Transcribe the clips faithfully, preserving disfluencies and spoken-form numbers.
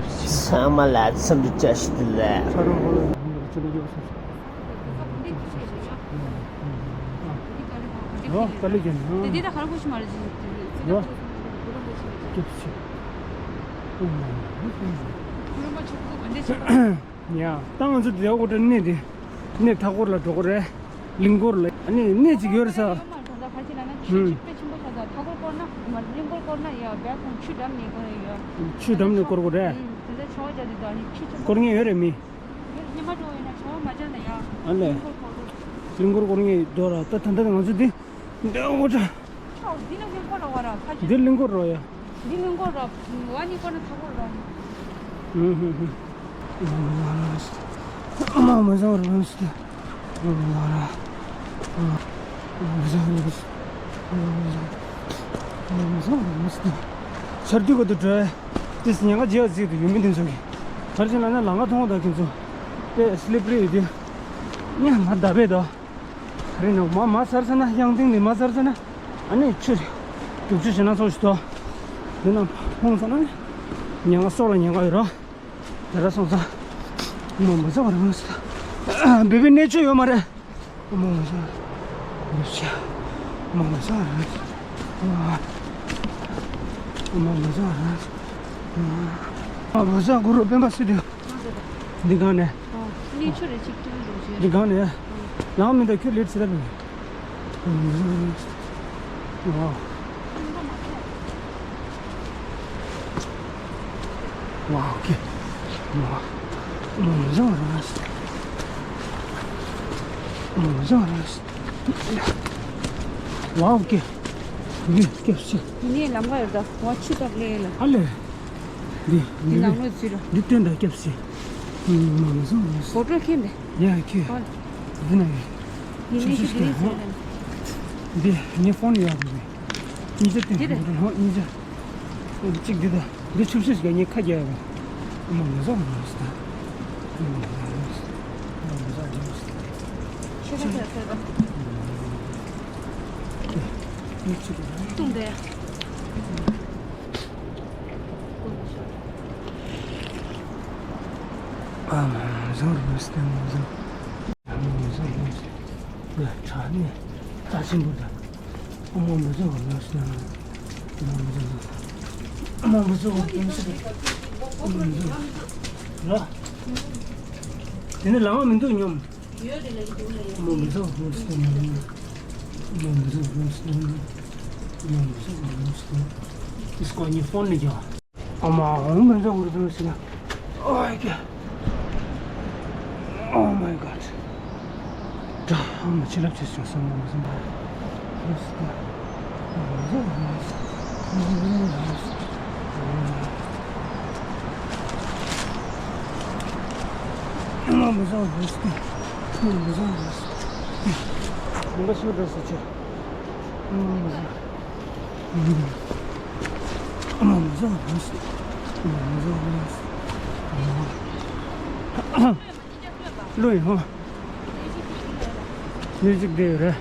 ཚང་མ་ལ་འཚམས་འདྲི་བཀྲ་ཤིས་བདེ་ལེགས། ཨོ། དཀའ་ལས་བརྒྱབ་ནས། དེ་དེ་ད་ཁ་ར་ཁོ་ཤི་མ་རེད། ཅི་ཡོ། སྐྱབས་ཆེ། ཨོ་མ། ཡ། ད་ང་ཚོ་དེ་འོག་ཏུ་གནས་དེ། གནས་མཐའ་འཁོར་ལ་འགྲོ་དགོས་རེད། གླིང་སྐོར་ལ། ཨ་ནི་གནས་གཅིག་ཡོད་རེད་ས། ཆུ་བྱི་པེ་ཆེན་པོ་ཤ་ཚ་མཐའ་འཁོར་བསྐོར་ན་མ་གླིང་སྐོར་བསྐོར་ན་ཡ་བས་ཁོང་ཆུ་འགྲམ་ནས་བསྐོར་ཡ། ཆུ་འགྲམ་ནས་བསྐོར་དགོས་རེད། དེ་ཚོ་ཆུ་བྱི་དེ་ཚོ་ནི་ཆུ་ཆེན་པོ་བསྐོར་མཁན་ཡོད་རེད་མི། ཡོད་རེད། སྙེ་མ་འགྲོ་ཡོད་ན་ཆུ་བྱི་མ་བྱ་ན་ཡ། ཨ་ལས། གླིང་སྐོར་བསྐོར་དགོས། གླིང་སྐོར་བསྐོར་མཁན་འདུག་ར། ད་ད་ལྟ་ང་ཚོ་འདི་འདི་འོ་ད། འདི་ནི་གླིང་སྐོར་ར་བ་ར་ཕ་ཆུ། འདི་གླིང་སྐོར་ར་ཡ། འདི་གླིང་སྐོར་ར། བ་ནི་སྐོར་ན་མཐའ་འཁོར་ར། ཨུ་ཧུ་ཧུ། ཨ་མ་མ་ཟ་བ་རེད་མ་སི་ཏེ། ཨ་མ་ཟ་བ་རེད། ཨ་མ་ཟ་བ་རེད་མ་སི་ཏེ། ཨ་མ་ཟ་བ་རེད་མ་སི་ཏེ། ཆར་དུས་ག་དུས་འགྲོ། ཏིས་ཉེན་ཁ་རྒྱག་ཟིག་ཏུ་ཡུལ་མི་དེ་ཚོ་གི། ག་རེ་བྱས་ན་ན་ལམ་ཁ་མཐོང་བ་དང་ཁྱེད་ཚོ། དེ་སི་ལི་པ་རི་ཡོད་དུས། ཉ་མ་བརྡབ་པས་དོ། རེད་ནོ། མ་མ་ཟར་ཟེར་ན། གཡང་ཏིང་ནས་མ་ཟར་ཟེར་ན། ཨ་ནི་ཆུ་རྒྱུག་ཆུ་བྱེད་ན་ཚོགས་ཤིག་ཏོ། འདི་ན་ཕོངས་ས་ན་ཉེན་ཁ་སྲོག་ལ་ཉེན་ཁ་ཡོད་རོ། དེ་ར་སོང་ཙང་མ་མ་ཟ་བ་རེད་མ་ཟ། བི་བི་གནས་ཆུ་ཡོད་མ་རེད། མ་མ་ཟ། མ་མ་ཟ་རེད། མ་མ་ཟ་རེད། མ་མ་ཟ་གུ་རུ་སྤེན་པ་སི་ཏུ། འདི་གང་ནས། ཨོ། གནས་མཆོག་རེ་ཅིག་ཀྲུང་རུ་ཞེས། འདི་གང་ནས། ལའང་མི་འདུག་ཁྱོད་ལེབ་ཟེར་ལབ། ཨོ། ཝའོ་ཀེ། ཝའོ། མ་མ་བཟང་ར། མ་མ་བཟང་ར། ཝའོ་ཀེ། འདི་སྐྱབས་སུ། འདི་ནས་ལམ་ཁ་ཡོད་ད། ཝ་ཆུ་ཐོག་ལས་ལ། ཨ་ལས། འདི་འདི་ནང་ལོགས་ཚུད་ར། འདི་སྟོན་ད་སྐྱབས་སུ། མ་མ་བཟང་ར། གོ་ཊོ་ཁྱེར་འདི། ཡ་ཁྱེར། འདི་ན་ཡོད། ཡིན་ནི་ཤི་དེ་ཟེར་ན། འདི་ངའི་ཕོན་ཡོད་རེད། གཉིས་ཆ་དེ་འདི་རེད། ཧོ་གཉིས་ཆ། གཅིག་འདི་དང་འདི་ཆུ་ཤེས་ཤིག་ངས་ཁ་རྒྱག་ཡོད་པ། ཨ་མ་མི་བཟང་མི་བཟང་། ཨ་མ་མི་བཟང་མི་བཟང་། ཆེ་ཁ་ཆེ་ཁ། ཨ་མ་མི་བཟང་མི་བཟང་། ཨ་མ་མི་བཟང་མི་བཟང་། ཨ་མ་མི་བཟང་མི་བཟང་། ཨ་མ་མི་བཟང་མི་བཟང་། ཁྲག་ནི་རྩ་ཆེན་པོ་དང་། ཨ་མ་མི་བཟང་མི་བཟང་། ཨ་མ་མི་བཟང་མི་བཟང་། ཨ་མ་མི་བཟང་མི་བཟང་། ཨ་མ་མི་བཟང་། ལ། དེ་ནི་ལང་བ་མི་འདུག་སྙོམས། ཨ་མ་མི་བཟང་མི་བཟང་། ཨ་མ་མི་བཟང་མི་བཟང་། ཨ་མ་མི་བཟང་མི་བཟང་། ཨ་མ་མི་བཟང་མི་བཟང་། ཨ་མ་མི་བཟང་མི་བཟང་། ཨ་མ་འོང་མི་འདྲ་འུར་འདུག་ཟེར་ན། Oh my God. Oh my God. ད་ཨ་མ་ཕྱི་ལབ་ཆེ་བྱུང་སོང་། མ་བཟང་། མ་བཟང་། མ་བཟང་། མ་བཟང་། མ་བཟང་། མ་བཟང་། མ་བཟང་། ཁོང་པ་ཤོར་འགྲོ་ཟེར་ཆེ། མ་བཟང་། ལོས་ཧོ། མིའུ་ཟིག་དེ་རེད།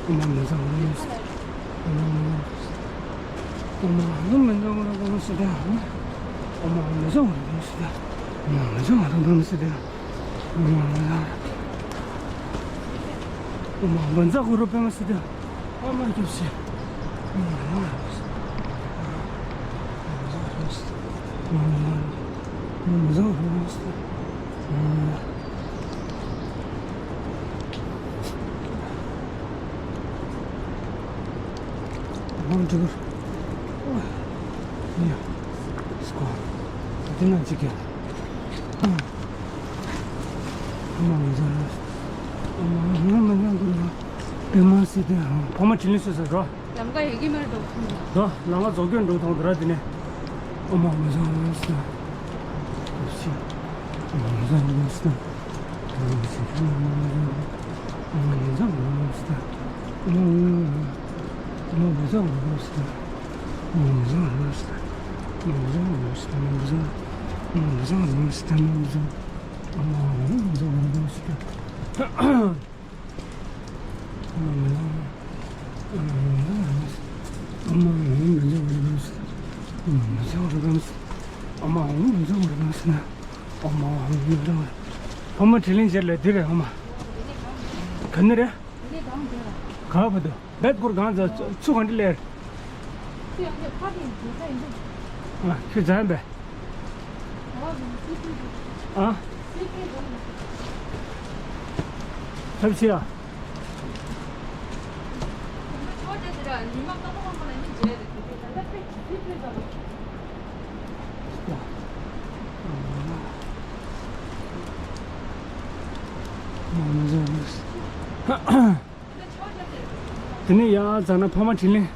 ཨ་མ་མི་བཟང་། ཨ་མ་མི་བཟང་། ཨ་མ་མི་བཟང་། ཨ་མ་མི་བཟང་། ཨ་མ་མི་བཟང་། ཨ་མ་མི་བཟང་། ཨ་མ་སྐྱབས་སུ། པདྨ་སིདྡྷི། ཕ་མ་དྲིན་ལན་གསོས་ས་འགྲོ། ལམ་ཁ་ཡི་གེ་མར་འགྲོ་ཁུངས། འགྲོ། ལམ་ཁ་རྫོགས་སྐྱོན་འགྲོ་ཐོང་དུ་ར་དེ་ནས། ཨོ་མ་མི་བཟང་ར་ས། ཨོ་མ་མི་བཟང་ར་ས། ཨོ་མ་མི་བཟང་ར་ས། ཨོ་མ་མི་བཟང་ར་ས། ཨོ་མ་མི་བཟང་ར་ས། ཨོ་མ་མི་བཟང་ར་ས། ཨོ་མ་མི་བཟང་ར་ས། ཨོ་མ་མི་བཟང་ར་ས། ཨོ་མ་མི་བཟང་ར་ས། ཨ་མ་ཨ་མ་འཛོམས་རེད་མ་སོང་ན། ཨ་མ་ཨ་མ་འཛོམས་རེད། ཕ་མ་དྲིན་ལན་འཇལ་ལས་འདི་རེད་ཨ་མ། ག་ནས་རེད། ག་བར་དུ། བེད་སྐོར་གང་ཚ་ཚུ་གང་འདྲི་ལེར། ཨ་ཁྱོད་འཛམ་པས། ཨ། ཐབས་ཤེས་ཨ། དེ་ནས་ཡར་འཛེགས་ན་ཕ་མ་དྲིན་ལན་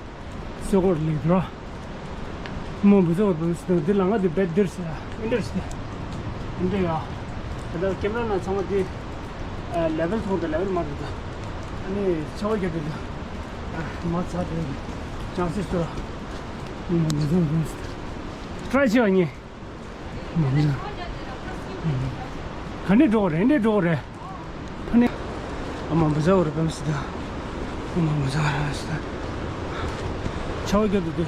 གསོལ་སྐོར་ལེགས་འགྲོ། མོ་བུ་ཚོ་བུ་ཚོ་འདི་ལ་ང་འདི་བེད་འདིར་ཟེར་ཨིན་འདིར་ཟེར་ཨིན་འདིར་ཡ། ད་ལྟ་ཀེམ་ར་ནང་ཚང་མ་འདི་ལེ་ཝལ་ཐོག་ཏུ་ལེ་ཝལ་མ་རེད་ད། ཨ་ནི་ཆེ་བ་རྒྱབ་དེ་འདི་མ་ཚ་དེ་ཅང་སེ་སོ་ར། མོ་བུ་ཚོ་བུ་ཚོ་ཊ་རའི་བྱེད་པ་ཉེ། ག་འདྲས་འགྲོ་རེད་འདྲས་འགྲོ་རེད། ཕ་ནི། ཨ་མ་བུ་ཚ་བར་བེམ་སི་ད། ཨ་མ་བུ་ཚ་བར་བེམ་སི་ད། ཆ་བ་རྒྱབ་ཏུ་དུ།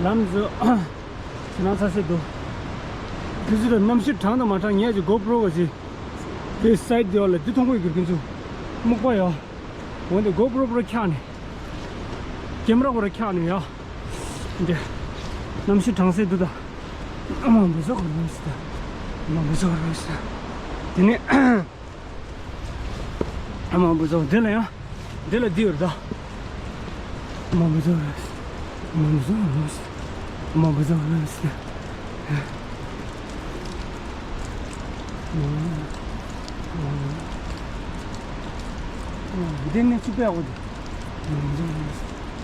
ལམ་བཟོ། ཁྱེད་རང་ཚ་སེ་འདུག་དེ་ཚོ་གནམ་གཤིས་གྲང་དང་མ་གྲང་ངས་ཀྱི་གོ་པྲོ་བ་ཞིག་དེ་སའིད་དེ་བ་ལ་དེ་མཐོང་གི་ཡོད་ཀྱི་ཁྱེད་ཚོ། སྨུག་པ་ཡོད། འོན་ཏེ་གོ་པྲོ་པྲོ་འཁྱག་ནས། ཀེམ་ར་པྲོ་འཁྱག་ནས་ཡ། འདི། གནམ་གཤིས་གྲང་སེ་འདུག་ད། ཨ་མ་འབུ་ཟོག་ག་རང་སི་ད། ཨ་མ་འབུ་ཟོག་ག་རང་སི་ད། དེ་ནས། ཨ་མ་འབུ་ཟོག་འདི་ལ་ཡ། འདི་ལ་འདི་ཡོད་ད། ཨ་མ་འབུ་ཟོག་ག་རང་སི་ད། ཨ་མ་འབུ་ཟོག་ག་རང་སི་ད། ཨ་མ་འབུ་ཟོག་ག་རང་སི་ད། འདི་ནས་ཅི་པའི་འོ་དེ། ཨ་མ་མི་ཚོགས་རང་སི་ད།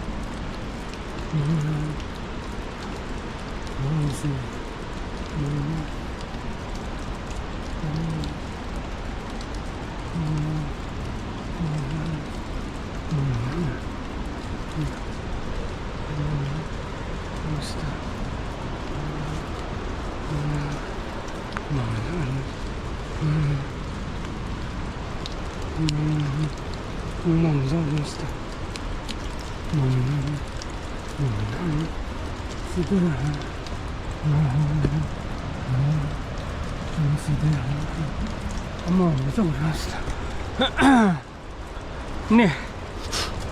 ནས།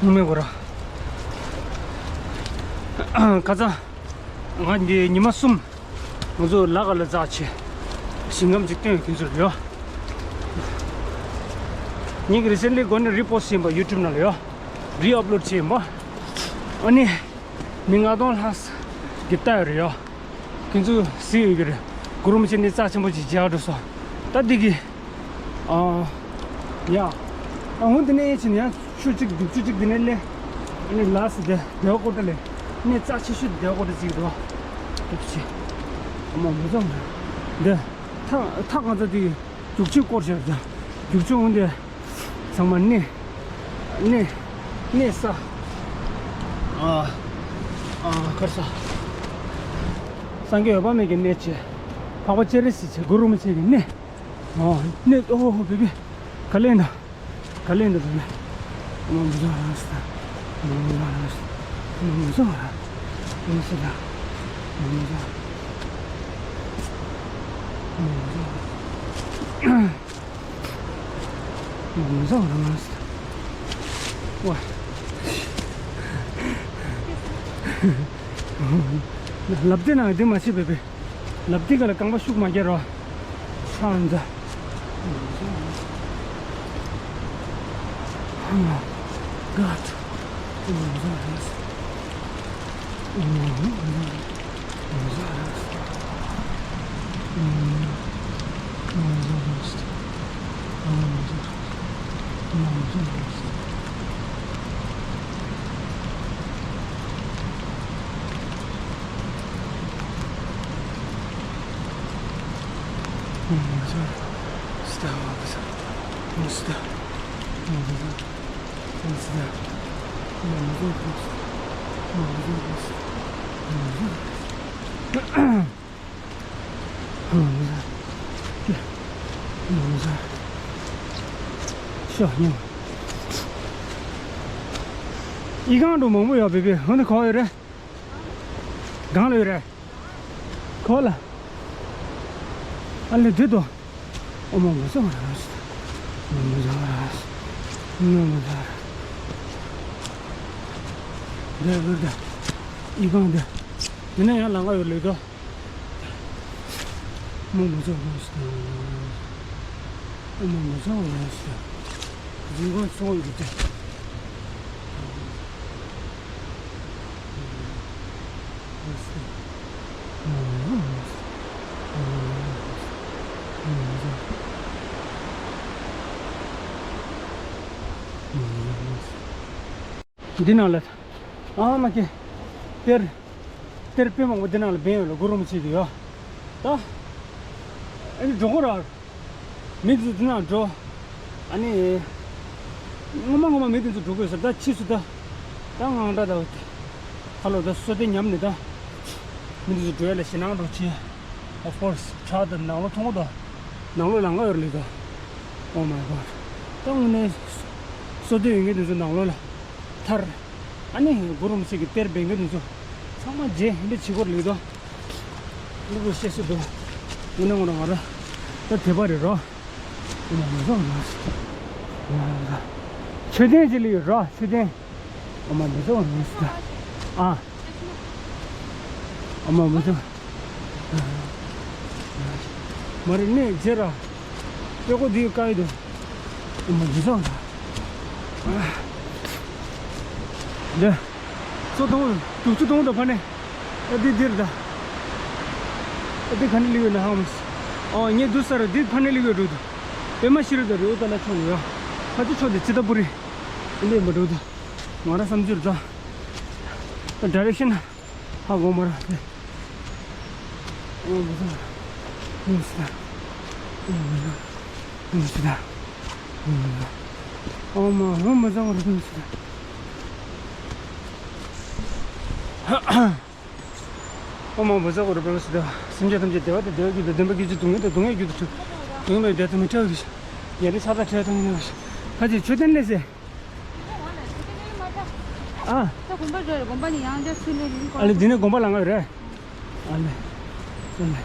ངུ་མེད་གོ་ར། ཁ་ཚ། ང་འདི་ཉི་མ་གསུམ། ང་ཚོ་ལ་ག་ལ་འཛག་ཆེ། ཞིང་ཁམས་ཅིག་སྟོན་ཡོད་ཁྱོད་ཚོར་ཡོད། ངེད་ཀྱི་རི་སེན་ལི་གོ་ནས་རི་པོ་སི་ཡིན་པ་ཡུ་ཊུབ་ནང་ལ་ཡོད། རི་ཨབ་ལོཌ་བྱས་ཡིན་པ། ཨ་ནི། མི་ལྔ་སྟོང་ལྷག་གི་ལྟ་ཡོད་རེད་ཡོད། ཁྱེད་ཚོས་གཟིགས་ཡོད་ཀྱི་རེད། གུ་རུ་མི་ཆེན་ནི་རྩ་ཆེན་པོ་ཅིག་མཇལ་འགྲོ་སོང་། ད་འདི་གི་ཨ། ཡ། ཨ་འོ་འདི་ནས་ཕྱིན་ཡང་ཆུ་གཅིག་རྒྱུག་ཆུ་གཅིག་འདི་ནས་སླེབས། ཨ་ནི་ལགས་སུ་དེ་སྡེ་བ་ཀོ་ཏ་ལས། གནས་རྩ་ཆེ་ཤོས་སྡེ་བ་ཀོ་ཏ་ཅིག་འདུག་བ། འདུག་ཆེ། ཨ་མ་མི་ཚང་འདི། ཐག་ཐག་ང་ཚོ་འདི་རྒྱུག་ཆུ་སྐོར་བྱས་ད། རྒྱུག་ཆུ་འོ་འདི། ཚང་མ་གནས། གནས། གནས་ས། ཨ། ཨ་གར་ས། སངས་རྒྱས་འོད་དཔག་མེད་ཀྱི་གནས་བྱས། འཕགས་པ་སྤྱན་རས་གཟིགས་བྱས་གུ་རུ་མི་ཆེན་གྱི་གནས། ཨོ་གནས་ཨོ་ཧོ་བེ་བེ། ག་ལེན་ད། ག་ལེན་ད་བེ་བེ། མ་མི་ཟ་ར་སི་ད། མ་མི་ཟ་ར་སི། མ་མི་ཟ་ར། མ་སི་ད། མ་མི་ཟ། མ་མི་ཟ། མ་མི་ཟ་ར་མ་སི། ཝ། ལབ་དེ་ན་དེ་མ་ཤེས་པས་པས། ལབ་དེ་ག་ལ་རྐང་པ་ཤུགས་མ་རྒྱག་རོགས། ཧྲང་ཛ། Oh my God. ཤོག་སྙིང་། ཨི་གང་འགྲོ་མང་པོ་ཡོད་པའི་པའི་ཧོ་ནི་ག་ཡོད་རེད། གང་ལ་ཡོད་རེད། ག་ལ། ཨ་ལེ་དེ་དོ། ཨོ་མ་མ་ཟ་མ་ར། མ་མ་ཟ་མ་ར། མ་མ་ཟ་ར། དེ་བར་དེ། ཨི་གང་དེ། དེ་ནས་ཡང་ལང་ཀ་ཡོད་ལེ་དོ། མ་མ་ཟ་མ་ར། ཨོ་མ་མ་ཟ་མ་ར། རྫིང་ཁོག་ཚོང་གི་དེ། འདི་ནང་ལ། ཨ་མ་ཀེ། གཏེར། གཏེར་དཔེ་མང་པོ་འདི་ནང་ལ་སྦས་ཡོད་ལ། གུ་རུ་རིན་པོ་ཆེ་གི་ཡོད། ད། ཨ་ནི་འགྲོ་གི་ར། མི་ཚོ་འདི་ནང་འགྲོ། ཨ་ནི། ངོ་མ་ངོ་མ་མི་དེ་ཚོ་འགྲོ་གི་ཡོད་ས། ད་ཕྱིས་སུ་ད། ད་ངང་འདྲ་ད་བ་དེ། ཧ་ལོ་ད་སོ་དེ་ཉམས་ནས་ད། མི་དེ་ཚོ་འགྲོ་ཡ་ལ་ཞེད་སྣང་འགྲོ་ཆེ། Of course། བྲག་དང་ནང་ལོགས་མཐོང་གོ་ད། ནང་ལོགས་ལང་ཀ་ཡོད་རེད་ད། Oh my god། ད་དངོས་གནས། སོ་དེ་ཡོད་མཁན་དེ་ཚོ་ནང་ལོགས་ལ། ཐར། ཨ་ནི་གུ་རུ་རིན་པོ་ཆེ་གི་གཏེར་སྦས་མཁན་དེ་ཚོ་ཚང་མ་རྗེས་ཧིན་དེ་བྱེད་སྐོར་ལེགས་དོ། ལུག་ལུག་ཤེས་སུ་འདུག་ངོ་ནས་ངོ་ནས་ང་ར་ད་དེ་པ་རེད་རོ། ཨོ་མ་མ་ཟ་མ་ར། མཆོད་རྟེན་ཅིག་ལ་ཡོད་རོ། མཆོད་རྟེན། ཨོ་མ་མ་ཟ་མ་ར། ཨ། ཨོ་མ་མ་ཟ། མ་རེད་ནས་རྗེས་ར། ཀྱོ་ཀོ་འདི་བཀག་ཡི་འདུག་ཨོ་མ་མ་ཟ་མ་ར། འདི། སོ་དང་། དུག་ཆུ་དང་དང་ཕ་ནས། ཨ་འདི་འདིར་ད། ཨ་འདི་ག་ནས་ལུས་ཡོད་ན་ཧང་མོ། ཨོ་ངས་འདུག་ས་ར་འདི་ཕ་ནས་ལུས་ཡོད་འགྲོ་འདུག་པད་མ་ཤི་རུ་ད་རེ་འུ་ད་ལ་ཆོག་ཡོད། ཁ་ཆུ་ཆོག་དེ་ཅི་ད་པུ་རི། ཨ་འདི་མ་འགྲོ་འདུག་ང་ར་བསམ་ཚུལ་ད། ད་ཌའི་རེག་ཤན་ཧ་གོ་མ་ར་དེ། ཨོ་མ་ཟ། ཨོ་མ་ཟ། ཨོ་མ་ཟ། ཨོ་མ་ཟ་མ་ར་ཨོ་མ་ཟ། ཨོ་མ་མ་ཟ་གོ་རུ་པ་སི་ཏ། སེམས་ཅན་ཐམས་ཅད་བདེ་བ་དང་བདེ་བའི་རྒྱུ་དང་། བདེན་པ་རྒྱུ་ཅན་སྡུག་བསྔལ་དང་སྡུག་བསྔལ་རྒྱུ་དང་། སྡུག་བསྔལ་མེད་པའི་བདེ་ཐོབ་མི་འཕྲལ་བའི་ཡ་རེ་ས་ད་འཕྲལ་ཐོབ་ཉེ་བ་ཞིག་ཁ་ཅིག་མཆོད་རྟེན་ལས་ཟེར། ཨ། ད་དགོན་པ་འགྲོ་རེད། དགོན་པ་ནི་ཡང་བསྐྱར་ཚུར་སླེབས་ཡིན། ཨ་ལེ་འདི་ནས་དགོན་པ་ལ་ང་ཡོད་རེད། ཨ་ལེ། ཨ་ལེ།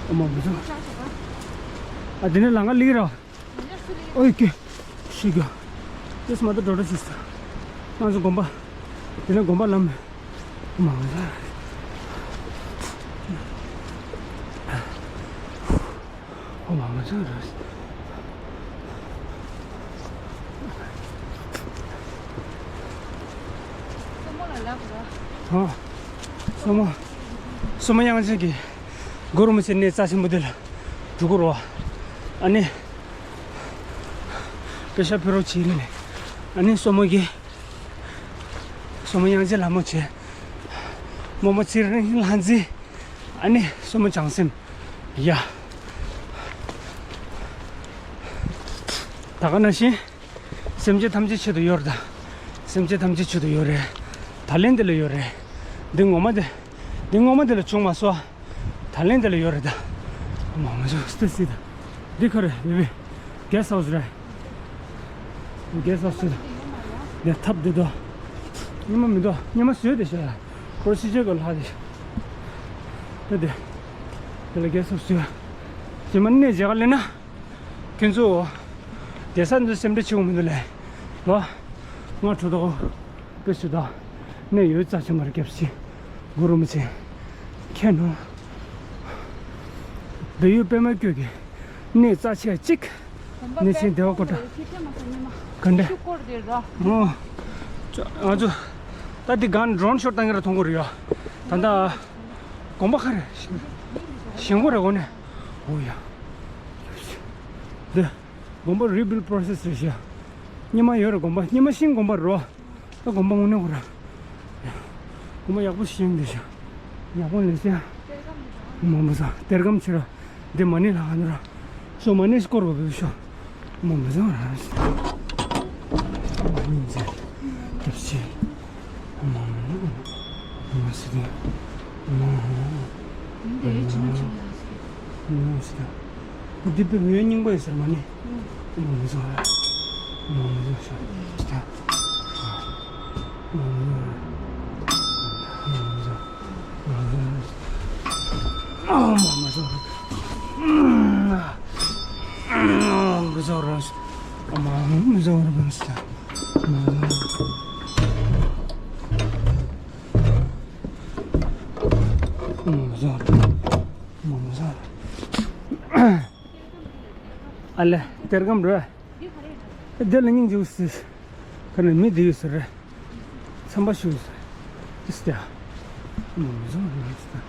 ཨོ་མ་མ་ཟ། ཨ་འདི་ནས་ལ་ང་ལིག་ར། ཨོའི་ཀེ། ཤི་ག་ཅེས་མ་ཏོ་འགྲོ་འགྲོ་ཤི་ས། ང་ཚོ་དགོན་པ། དེ་ནས་དགོན་པ་ལམ། མ་ང་ཚོ། ཨོ་མ་ང་ཚོ་ར། ཨོ། སོ་མོ། སོ་མོ་དབྱངས་ཅན་གྱིས། གུ་རུ་རིན་པོ་ཆེ་གནས་རྩ་ཆེན་པོ་འདི་ལ་འགྲོ་གི་རེད་བ། ཨ་ནི། པེ་ཤ་ཕུལ་རོགས་བྱེད་རེད་ལེ། ཨ་ནི་སོ་མོ་གིས། སོ་མོ་དབྱངས་ཅན་ལྷ་མོ་བྱས། རྨོ་མོ་ཚེ་རིང་ལྷ་མཛེས། ཨ་ནི་སོ་མོ་བྱང་སེམས། ཡ། ད་ག་ནང་བཞིན། སེམས་ཅན་ཐམས་ཅད་ཆེད་དུ་ཡོད་རེད་ད། སེམས་ཅན་ཐམས་ཅད་ཆེད་དུ་ཡོད་རེད། ད་ལན་འདི་ལ་ཡོད་རེད། འདི་ངོ་མ་འདི། འདི་ངོ་མ་འདི་ལ་བྱུང་མ་སོང་། ད་ལན་འདི་ལ་ཡོད་རེད་ད། མ་མ་ཟ་སི་ཏི་སི་ད། འདི་ག་རེད་བེ་བེ། གེ་སི་ཧའུ་སི་རེད། གེ་སི་ཧའུ་སི་ད། འདི་ཐབ་འདི་དོ། ཉི་མ་མི་དོ། ཉི་མ་བཟོས་དེ་ཤ་ཡ། ཁོར་སི་ཅེ་ག་ལྷ་དེ་ཤ། དེ་དེ། དེ་ལ་གེ་སི་ཧའུ་སི་ཡོད། ཇི་མ་གནས་མཇལ་ག་ལེན་ན། ཁྱོད་ཚོ། བསྡད་ས་འདི་སེམས་ཁྲལ་བྱེད་དགོས་མི་འདུག་ལེ། ལོ། ང་གྲོ་ཐོག་པེ་སུ་དང་། གནས་ཡོད་རྩ་ཆེན་པར་སྐྱབས་ཤིག་གུ་རུ་རིན་པོ་ཆེ། མཁྱེན་ནོ། བལ་ཡུལ་པད་མ་སྐྱོད་ཀྱི། གནས་རྩ་ཆེ་གཅིག་གནས་ཆེན་བདེ་བ་ཀོ་ཊ། ག་འདྲ། ཨོ། ང་ཚོ། ད་འདི་སྒང་ཌོ་རོན་ཤོཊ་བཏང་གི་ར་མཐོང་གི་རེད་ཡ། ད་ལྟ། དགོན་པ་ག་རེ། ཞེང་གོ་རེད་གོ་ནས། ཨོ་ཡ། འདི། དགོན་པ་རི་བིལ་པོ་རོ་སེ་སི་རེད་ཤག་སྔོན་མ་ཡོད་རེད་དགོན་པ། སྔོན་མ་ཤིང་དགོན་པ་རེད། ད་དགོན་པ་དངོས་གནས་ཁོ་ར། དགོན་པ་ཡག་པོ་ཞིག་ཡིན་འདི་ཤག་ཡག་པོ་ལས་ཤག་མ་མ་ཟ་གཏེར་སྒམ་ཕྱིར་ར། འདི་མ་ཎི་ལྷག་ག་ནི་ར། ཤོ་མ་ཎི་སྐོར་བ་བེ་ཤོ། མ་མ་ཟ་ར། མ་ཎི་ཟེར། སྐྱབས་ཆེ། མ་མ་ཟ། མ་ཟ། མ་ཟ། འདི་པའི་འོས་རྙིང་པ་ཡིན་ཟེར་མ་ནི། མ་མི་བཟང་། མ་མི་བཟང་ཤ། མ་མི་བཟང་། མ་མི་བཟང་། མ་མི་བཟང་། ཟོ་ར། ཨ་མ་མི་ཟོ་ར་བན་སི་ཏ། མ་ཟོ་ར། མ་ཟོ་ར། ཨ་ལེ། གཏེར་སྒམ་རེད། འདི་ལ་སྙིང་རྗེ་པོ་ཞིག་ཁ་ནས་མི་འདི་ཡོད་ས་རེད། ཚན་པ་ཞིག་ཡོད་ས་རེད། ཏིས་ཏེ། མ་ཟོ་ར་ཏིས་ཏེ།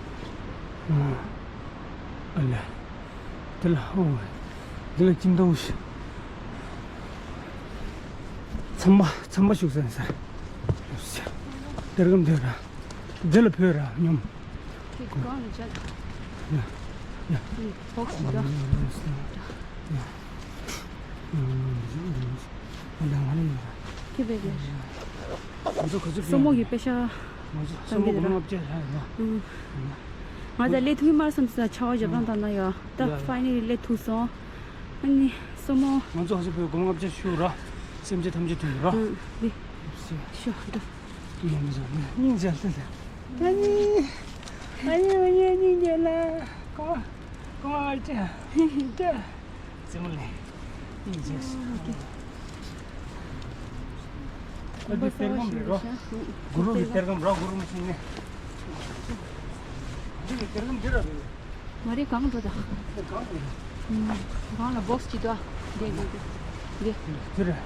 ཨ་ལེ། འདི་ལ་ཨོ། འདི་ལ་ཁྱིམ་ཐང་ཞིག་ཚན་པ་ཚན་པ་ཞིག་ཟེར་ས་རེད། གཏེར་སྒམ་འདི་ར། འདི་ལ་བོད་ར་སྙོམས། ཁྱེད་གང་ལ་བྱ། ཡ། ཡ། ཡ། ཕོག་ཞིག་ད། ཡ། ཡ། ཡ། ཁྱེད་བེད་ཀྱི། སོ་མོ་གི་པེ་ཤ། ང་ཚོ་སོ་མོ་གོང་མ་ལྔ་བརྒྱ་ལྷག་ཡོད་ན། ང་ཚོ་ལས་ཐུག་མ་སོང་ཙང་ཆར་པ་ཞབས་བཏང་བཏང་ན་ཡ། ད་ཡ་ཡ། ཕའི་ནལ་ལི་ལས་ཐུག་སོང་། ཨ་ནི་སོ་མོ། ང་ཚོ་ཧ་ཅང་བོད་སྒོར་ལྔ་བརྒྱ་ཞུ་ར། སེམས་ཅན་ཐམས་ཅད་ཐུག་ར། ཨང་། འདི། ཤོ་འདི། ཡོང་མི་བཟང་ནས་སྙིང་རྗེ་ལྟ་ལྟ། ཨ་ནི། ཨ་ནི་ཨ་ནི་ཨ་ནི་རྒྱལ་ལ། ཀོ། ཀོ་ཨ་ཅེ། ཅེ། རྩེ་མོ་ལེ། སྙིང་རྗེ། ཨ་འདི་གཏེར་སྒམ་རེད་རོ། གུ་རུ་གི་གཏེར་སྒམ་རོ། གུ་རུ་མི་ཤེས་ནས། འདི་གི་གཏེར་སྒམ་འདི་ར་རེད། མ་རེད། གང་འགྲོ་ད། གང་འགྲོ། གང་ལ་བོགས་ཅི་ཏོ། འདི་འདི་འདི། འདི། འདི་རེད།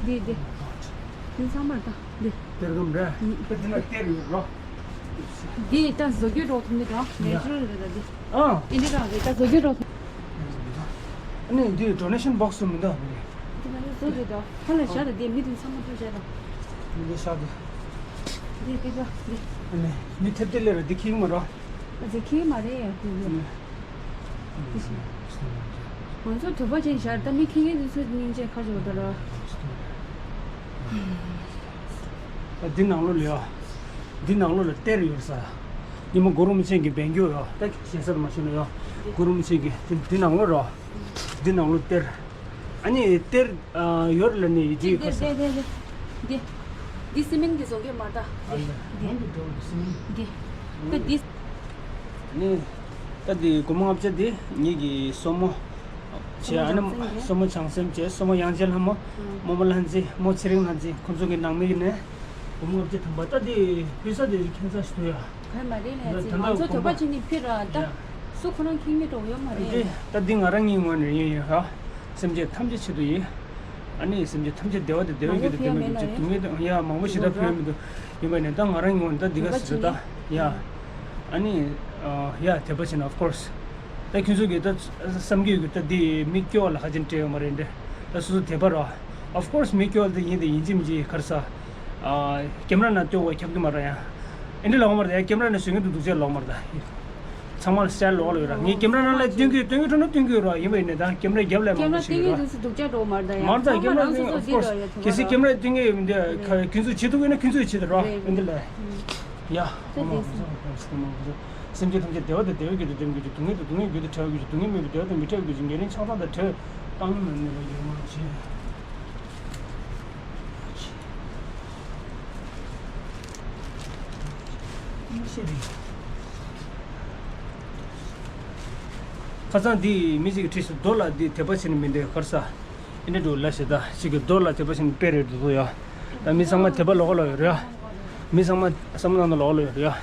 འདི་འདི། འདི་ཚང་མར་ད། འདི། གཏེར་སྒམ་རེད། ད་འདི་ན་གཏེར་ཡོད་རོ། འདི་ད་བཟོ་རྒྱུ་འགྲོ་ཐུབ་ནི་ད། ནེ་ཅུ་རལ་རེད་ད་འདི། ཨ། ཨིན་ཌི་རང་རེད། ད་བཟོ་རྒྱུ་འགྲོ་ཐུབ། ཨ་ནི་འདི་ཌོ་ནེ་ཤན་བོགས་སུ་མི་འདུག་ཨ་ནི། འདི་ན་བཟོ་རྒྱུ་ད། ཧ་ལ་བཞག་ད། འདི་མི་དེ་ཚང་མ་ཐུབ་བཞག་ད། འདི་བཞག་ད། འདི་འདི་ད་འདི། ཨ་ནི་མི་ཐེབས་ཏེ་ལེ་ར་འདི་ཁྱི་མ་རོ། ཨ་ཙི་ཁྱི་མ་རེད་ཡ་ཁུ་ཡོད། ང་ཚོ་དོད་པ་ཅན་ཤར་ད་མི་ཁྱི་ངན་དེ་ཚོ་སྙིང་རྗེ་ཁ་ཆེ་བ་ད་ར། ད་འདི་ནང་ལོགས་ལ་ཡ། འདི་ནང་ལོགས་ལ་གཏེར་ཡོད་ས། ཉི་མ་གུ་རུ་མི་ཆེན་གྱི་བན་རྒྱུ་ཡ། ད་ཞེ་ས་མ་ཤེས་ན་ཡ། གུ་རུ་མི་ཆེན་གྱི་འདི་འདི་ནང་ལོགས་ར། འདི་ནང་ལོགས་གཏེར། ཨ་ནི་གཏེར་ཡོད་ལ་ནི་ཡི་ཅི་ཁ་ས། འདི་འདི་འདི་སི་མེན་གྱི་བཟོ་གི་མ་ད། འདི་འདི་འདི་ད་འདི། ནི། ད་འདི་སྒོར་མོ་ལྔ་བརྒྱ་འདི་ངེད་ཀྱི་སོ་མོ། བྱས་ཨ་ནི་སོ་མོ་བྱང་སེམས་བྱས། སོ་མོ་དབྱངས་ཅན་ལྷ་མོ། རྨོ་མོ་ལྷ་མཛེས། རྨོ་ཚེ་རིང་ལྷ་མཛེས། ཁོང་ཚོ་གི་ནང་མི་ཡིན་ནས་སྒོར་མོ་ལྔ་བརྒྱ་ཐམ་པ། ད་འདི་ཕུལ་ས་དེ་ཁྱད་མཚར་ཞིག་འདུག་ཡ། ག་མ་རེད་ལས་ད་ཚེ་ད་ང་ཚོ་དོད་པ་ཅན་གྱི་ཕུལ་ར་ད། ཡ། སུ་ཁོ་རང་ཁེངས་མེད་འགྲོ་ཡོད་མ་རེད། ད་འདི་ང་རང་ཉིད་ངོས་ནས་ཡིན་ཡིན་ར། སེམས་ཅན་ཐམས་ཅད་ཆེད་དུ་ཡིན། ཨ་ནི་སེམས་ཅན་ཐམས་ཅད་བདེ་བ་དང་བདེ་བའི་རྒྱུ་དང་བདེ་མོའི་རྒྱུ་དེ་སྡུག་བསྔལ་དང་ཡ་མང་པོ་ཞེ་དྲག་ཕོག་ཡོད་མི་འདུག་ཡིན་པ་ནས་ད་ང་རང་ངོས་ནས་ད་འདི་ག་ཟེར་ད་ཡ། ཨ་ནི་ཡ་དད་པ་བྱས་ན་of course། ད་ཁྱོད་ཚོ་གིས་ད་བསམ་གྱི་ཡོད་གི་ད་འདི་མི་སྐྱོ་བ་ལ་ཧ་ཅང་སྤྲད་ཡོད་མ་རེད་འདྲ། ད་སོ་སོ་དད་པ་ར། of course མི་སྐྱོ་བ་ད་ཡིན་ད་ཡིན་གཅིག་མིན་གཅིག་ག་རེ་ཟ། ཀེམ་ར་ནང་སྟོན་དགོས་ཁྱབ་ཀྱི་མ་རེད་ཡ། ཨེ་འདྲ་ལོག་མ་རེད་ཡ། ཀེམ་ར་ནས་བཟོས་མཁན་དེ་སྡུག་ཅག་ལོག་མ་རེད་ད། ཚང་མ་ལ་སི་ཊལ་ལོག་ལ་ཡོད་ར། ངས་ཀེམ་ར་ནང་ལ་སྟོན་གྱི་སྟོན་གྱི་འགྲོ་ན་སྟོན་གྱི་ཡོད་ར། ཡིན་པ་ཡིན་ནའི་ད་ཀེམ་ར་རྒྱབ་ལ་མང་པོ་ཞིག་ཡོད་ར། ཀེམ་ར་སྟོན་གྱི་དུས་སུ་སྡུག་ཅག་འགྲོ་མ་རེད་ད་ཡ། མ་རེད་ད། ཀེམ་ར་སྟོན་གྱི་ཡོད་མི་འདུག་ཁྱོད་ཚོས་བྱེད་ཐུབ་ཡོད་ན་ཁྱོད་ཚོས་བྱེད་དང་ར། ཨེ་འདི་ལ་ཡ། སེམས་ཅན་ཐམས་ཅད་བདེ་བ་དང་བདེ་བའི་རྒྱུ་དང་ལྡན་དགོས་ཀྱི། སྡུག་བསྔལ་དང་སྡུག་བསྔལ་རྒྱུ་དང་བྲལ་བའི་རྒྱུ། སྡུག་བསྔལ་མེད་པའི་བདེ་བ་དང་མི་འཕྲད་པའི་རྒྱུ། ཉེ་རིང་ཆགས་སྡང་དང་བྲལ། བཏང་སྙོམས་ནི་མེད་པར་འགྱུར་བར་བྱེད། ཁ་སང་འདི་མི་ཞིག་གིས་བྲིས་སོང་། རྡོ་ལ་འདི་དད་པ་བྱེད་ནི་མི་འདོད་གར་ས། ཨེ་འདྲ་འདུག་ལ་ཞེ་ད་ཞིག་གི་རྡོ་ལ་དད་པ་བྱེད་ནི་དཔེ་རེད་འདུག་ཡ། ད་མི་ཚང་མ་དད་པ་ལོག་ལོག་ཡོད་རེད་ཡ། མི་ཚང་མ་བསམ་བློ་ནང་དུ་ལོག་ལོག་ཡོད་རེད་ཡ།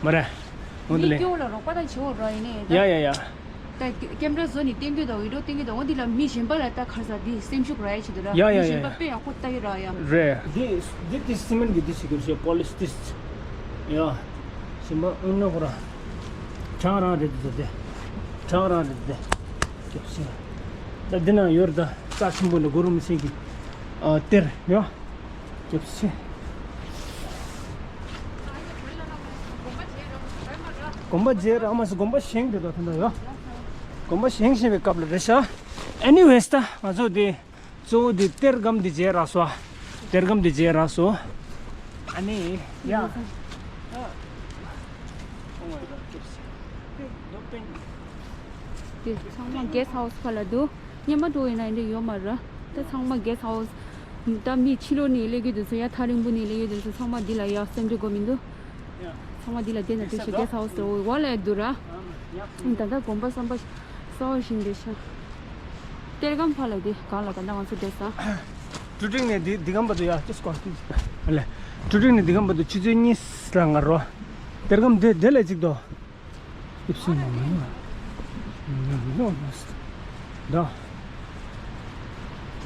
མ་རེད། འོན་ཏེ་མི་ལེ། སྐྱོ་བོ་ལ་རོགས་པ་དང་བྱེད་འོ་ར་ཡིན་ནའི་ད། ཡ་ཡ་ཡ། ད་ཀེམ་ར་བཟོ་ནི་བསྟན་གྱི་འདུག་ཝི་ཌི་ཡོ་བསྟན་གྱི་འདུག་འོ་འདི་ལ་མི་གཞན་པ་ལ་ད་གར་ས་འདི་སེམས་ཤུགས་རག་ཡ་ཆེད་དུ་ར། ཡ་ཡ་མི་ཡ་གཞན་པ་ཡ། དཔེ་ཡག་པོ་ལྟ་གི་ར་ཡ། རེད། འདི་འདི་འདི་སི་མེན་གི་འདི་ཞིག་གི་ཞེས་པོ་ལིཤ་འདི། ཡ། གཞན་པ་དངོས་གནས་ཁོ་ར། གྲང་རང་རེད་འདི་ཚོ་དེ། གྲང་རང་རེད་འདི། སྐྱབས་སེ། ད་འདི་ན་ཡོད་རེད་ད། རྩ་ཆེན་པོ་ནི་གུ་རུ་མི་ཆེན་གྱི། ཨ་གཏེར་ཡ། སྐྱབས་སེ། དགོན་པ་མཇལ་རག་མ་སོང་། དགོན་པ་བཞེངས་འདི་དག་དེ་འདྲ་ཡོད། དགོན་པ་བཞེངས་བཞིན་པའི་སྐབས་ལ་རེད་ཤག Anyways ད་ང་ཚོ་འདི་གཙོ་བོ་འདི་གཏེར་སྒམ་འདི་མཇལ་རག་སོང་། གཏེར་སྒམ་འདི་མཇལ་རག་སོང་། ཨ་ནི་ཡ། དེ་ཚང་མ་གེ་སི་ཊི་ཧའོ་སི་ཁ་ལ་འདུག་སྔོན་མ་འགྲོ་ཡིན་ན་འདི་ཡོད་མ་རེད། ད་ཚང་མ་གེ་སི་ཊི་ཧའོ་སི། ད་མི་ཕྱི་ལོགས་ནས་སླེབས་ཀྱི་འདུག་ཟེར། ཡ་ཐག་རིང་པོ་ནས་སླེབས་ཀྱི་འདུག་ཟེར། ཚང་མ་འདི་ལ་ཡ་སེམས་ཁྲལ་དགོས་མི་འདུག་ཚང་མ་འདི་ལ་བསྡད་ན་འགྲིག་ཤག་གེ་སི་ཊི་ཧའོ་སི་དེ་འོག་ལ་འདུག་ར། ད་ལྟ་དགོན་པ་བསམ་པ་གསར་པ་བཞེངས་བསྡད་ཤག་གཏེར་སྒམ་ཕ་ལ་དེ་གང་ལ་ག་འདྲ་ང་ཚོ་བསྡད་ས། ཀྲུ་ཀྲིང་ནས་འདི་འདི་གམ་བར་དུ་ཡ་ཅི་སྐོར་ཏི་ཨ་ལེ། ཀྲུ་ཀྲིང་ནས་འདི་གམ་བར་དུ་ཆུ་ཚོད་གཉིས་ལ་ང་རོ། གཏེར་སྒམ་དེ་དེ་ལས་ཅིག་དོ། ཨིབ་སི་ནང་མི་ཡོང་། མི་ཡོང་། མི་ཡོང་། ད།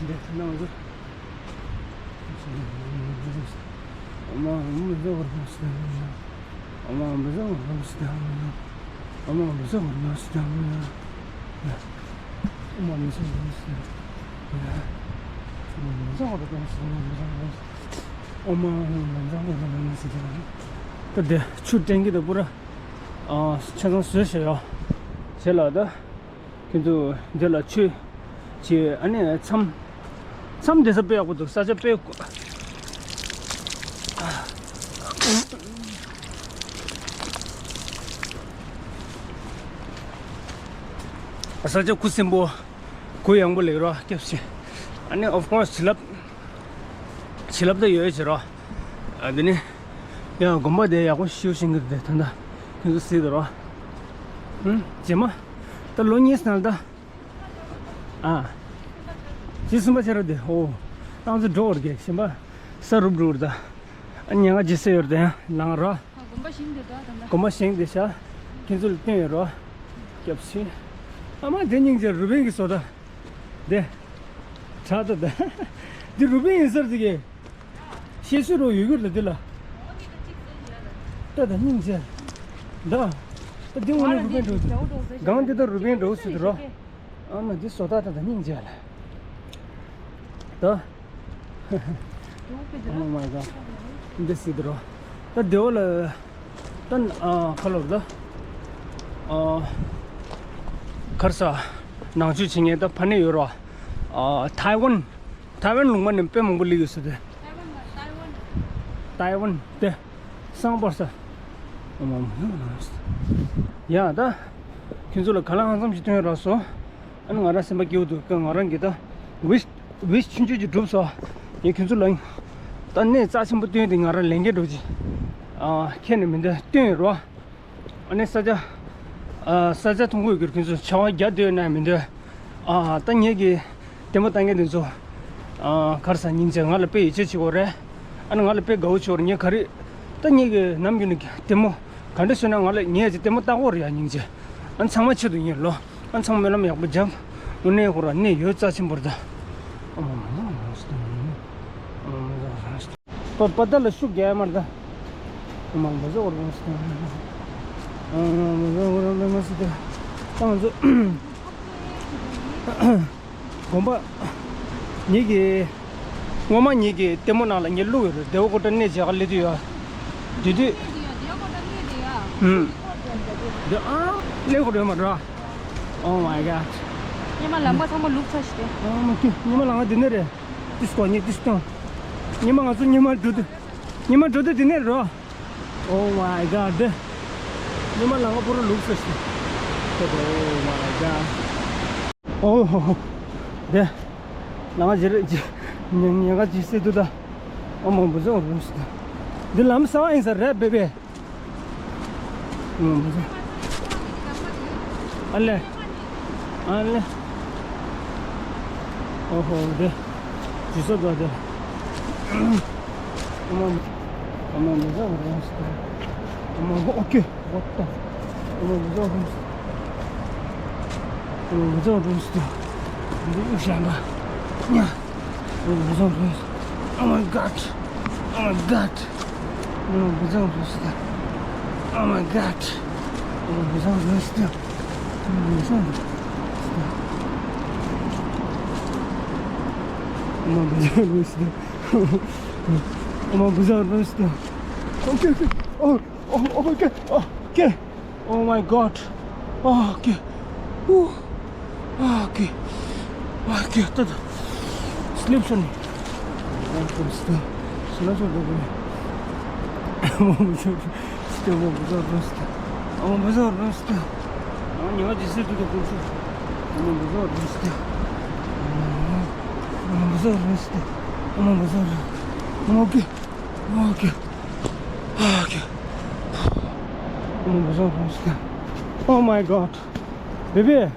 འདི་ཐ་ན་ང་ཚོ། ད་དེ་ཆུ་ཀྲེང་གི་ད་པུ་ར། ཨ་ཆ་ཚང་བཟོས་བྱས་ཡོད། བྱས་ལ་ད། ཁྱེད་ཚོ་འདི་ལ་ཆུ་བྱས་ཨ་ནི་མཚམས། མཚམས་འདི་ས་དཔེ་ཡག་པོ་འདུག་ས་ཆ་དཔེ། ས་ཆ་ཁུ་སིམ་པོ། གུ་ཡངས་པོ་ལེགས་རོ་སྐྱབས་ཤིག་ཨ་ནི་of course བྱིན་རླབས། བྱིན་རླབས་ད་ཡོད་བྱེད་རོ། ཨ་འདི་ནི། ཡང་དགོན་པ་དེ་ཡག་པོ་ཞིག་ཤིང་གི་དེ་ད་ལྟ་ཁྱོད་ཚོ་གཟིགས་དང་རོ། ཧུམ་རྗེས་མ། ད་ལོ་གཉིས་ནང་ད། ཨ། ཇི་གསུམ་པ་ཆེ་ར་དེ་ཨོ། ཏང་ཚོ་འགྲོ་བར་གྱི་ཞིམ་པ། ས་རུབ་རུབ་ར་ད། ཨ་ཉེ་ང་ཇི་སེ་ཡོར་དེ་ཡང་ལང་ར། དགོན་པ་ཞིང་དེ་ད་ད་ད། དགོན་པ་ཞིང་དེ་ཤ། ཁྱེད་ཚོ་ལ་བསྟན་ཡོད་ར། སྐྱབས་ཤིག་ཨ་མ་དེ་སྙིང་རྗེ་རུ་བན་གྱི་བཟོ་ད། དེ། ཁྲ་ད་ད། འདི་རུ་བན་ཡིན་ཟེར་དེ་གི་ཤེས་སུ་རོ་ཡོད་གི་ལ་འདི་ལ། ད་ད་སྙིང་རྗེ། ད། ད་འདི་ངོ་ནས་རུ་བན་འགྲོ། སྒང་འདི་ད་རུ་བན་འགྲོ་སུ་དུ་རོ། ཨ་མ་འདི་བཟོ་ད་ད་ད་སྙིང་རྗེ་ལ། ད། འགྲོ་གི་འདི་རོ། Oh my god. འདི་སི་དུ་རོ། ད་དེ་འོ་ལ། ད་ཨ་ཁ་ལོར་ད། ཨ། གར་ས། ནང་ཆོས་བྱེད་མཁན་ད་ཕ་ནས་ཡོད་རོ། ཨ་ཐའེ་ཝན། ཐའེ་ཝན་ལུང་པ་ནས་དཔེ་མང་པོ་སླེབས་ཡོད་ས་དེ། ཐའེ་ཝན་དེ། སང་པར་ས། ཨོ་མ་མ། ཡ་ད། ཁྱོད་ཚོ་ལ་ག་ལ་ཧང་སང་ཞིག་སྟོན་རག་སོང་། ཨ་ནི་ང་རང་སེམས་པ་སྐྱིད་པོ་འདུག་ག་ང་རང་གི་ད། ཝིཤ་ཝིཤ་ཆུང་ཆུང་ཅིག་འགྲུབ་སོང་། ངས་ཁྱོད་ཚོ་ལ། ད་གནས་རྩ་ཆེན་པོ་སྟོན་དེ་ང་རང་ལས་འགན་འགྲོ་ཅིག་ཨ་ཁྱེད་ནས་མི་འདོད་སྟོན་རོགས། ཨ་ནི་ས་ཆ། ཨ་ས་ཆ་མཐོང་གི་ཡོད་ཀྱི་ཁྱོད་ཚོ་བྱ་བ་རྒྱག་འདོད་ན་མི་འདོད། ཨ་ད་ངེད་ཀྱི་ལྟད་མོ་ལྟ་མཁན་དེ་ཚོ། ཨ་གར་ས་སྙིང་རྗེ་ང་ལ་དཔེ་ཡིད་ཆེས་བྱེད་དགོས་རེད། ཨ་ནི་ང་ལ་དཔེ་དགའ་བོ་བྱེད་དགོས་རེད་ངས་ག་རེ། ད་ངེད་ཀྱི་ནམ་རྒྱུན་ནས་ལྟད་མོ་ག་འདྲ་བཟོས་ན་ང་ལ་ངས་ཀྱི་ལྟད་མོ་ལྟ་དགོས་རེད་ཡ་སྙིང་རྗེ། ཨ་ནི་ཚང་མ་ཆེད་དུ་ཡིན་ལོ། ཨ་ནི་ཚང་མ་སྨོན་ལམ་ཡག་པོ་རྒྱབ། དངོས་གནས་ཁོ་ར་གནས་ཡོད་རྩ་ཆེན་པོ་རེད་ད། ཨ་མ་མ་མ་མ་མ། པ་པ་ད་ལ་ཤུགས་རྒྱག་ཡ་མ་རེད་ད། མང་པོ་ཟོ་རུང་སི་ད། མང་པོ་ཟོ་རུང་མེ་མ་སི་ད། ཏང་ཟོ། དགོན་པ། ཉིད་ཀྱི། སྔོན་མ་ཉིད་ཀྱི་ལྟད་མོ་ནང་ལ་ངས་བླུགས་ཡོད་རེད་དེ་བ་ཀོ་ཏྲ་གནས་བྱེད་ག་སླེབས་དུས་ཡོད། དེ་དུས། ཧུམ། འདི་ཨ། སླེབས་ཀོ་ཡོད་མ་རེད། Oh my god. ཉི་མ་ལམ་ཁ་ཚང་མ་ལུག་ཚ་ཞིག་སྟེ། ཨ་མ་ཀི་ཉི་མ་ལམ་ཁ་འདི་ནས་རེད། ཏིས་ཀོ་ཉི་ཏིས་ཀོ། ཉི་མ་ང་ཚོ་ཉི་མ་འགྲོ་དུས། ཉི་མ་འགྲོ་དུས་འདི་ནས་རོ། Oh my god. ཉི་མ་ལམ་ཁ་པོ་རོ་ལུག་ས་ཞིག Oh my god. Oh. དེ། ལམ་ཁ་ཇི་རེད་ཇི། ཉ་ཉ་ཁ་ཇི་སེ་དུ་ད། ཨ་མ་འབུ་ཟོ་རུ་ཞིག་ད། འདི་ལམ་ས་བ་ཡིན་ས་རེད་བེ་བེ། ཨ་ལེ། ཨ་ལེ། ཨོ་ཧོ་དེ། ཇི་སོ་དོ་དེ། ཨ་མ། ཨ་མ་མི་ཟ་བ་རང་སི། ཨ་མ་ཨོ་ཀེ། What the? ཨ་མ་མི་ཟ་བ་རང་སི། ཨ་མ་མི་ཟ་བ་རང་སི། འདི་ཡུ་ཤ་མ། ཉ། Oh my god. Oh my god. Oh my god. Okay, okay. Oh, oh, oh my god. Oh, okay. Oh my god. Oh, okay. Oh, okay. Oh, okay. ད་ད། སླེབས་སོང་ནི། ཨོ་ཁོམ་སྟེ། སུ་ལ་སོང་འགྲོ་གི་ནི། ཨོ་མོ་བུ་ཟོ་རུ་སྟེ། ཨོ་མོ་བུ་ཟོ་རུ་སྟེ། ཨོ་མོ་བུ་ཟོ་རུ་སྟེ། ཨོ་ཉི་མ་ཇི་སྲིད་དུ་དུ་ཀུན་སུ། ཨོ་མོ་བུ་ཟོ་རུ་སྟེ། ཨོ་མོ་བུ་ཟོ་རུ་སྟེ། ཨོ་མོ་བུ་ཟོ་རུ། ཨོ་མོ་ཀི། ཨོ་ཀི། ཨོ་ཀི། ཨོ་མོ་བུ་ཟོ་རུ་སྟེ། Oh my god. Baby.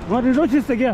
ང་རི་རོ་ཆི་ཟེར་གི།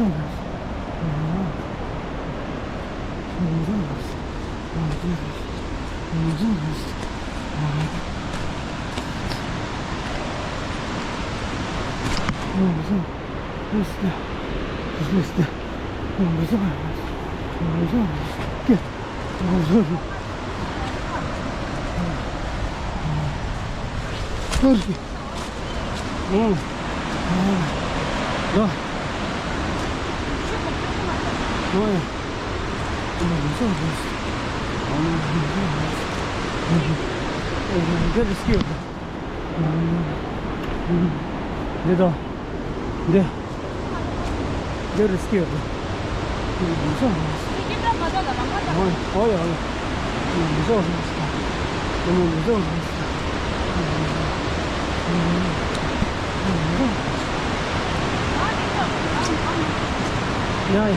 Turkey. 응. 야. 뭐야? 무서워. 이게 리스키야. 내가 네. There is skill. Museum. 어, 어, 야, 야. Museum. Museum. 야, 야.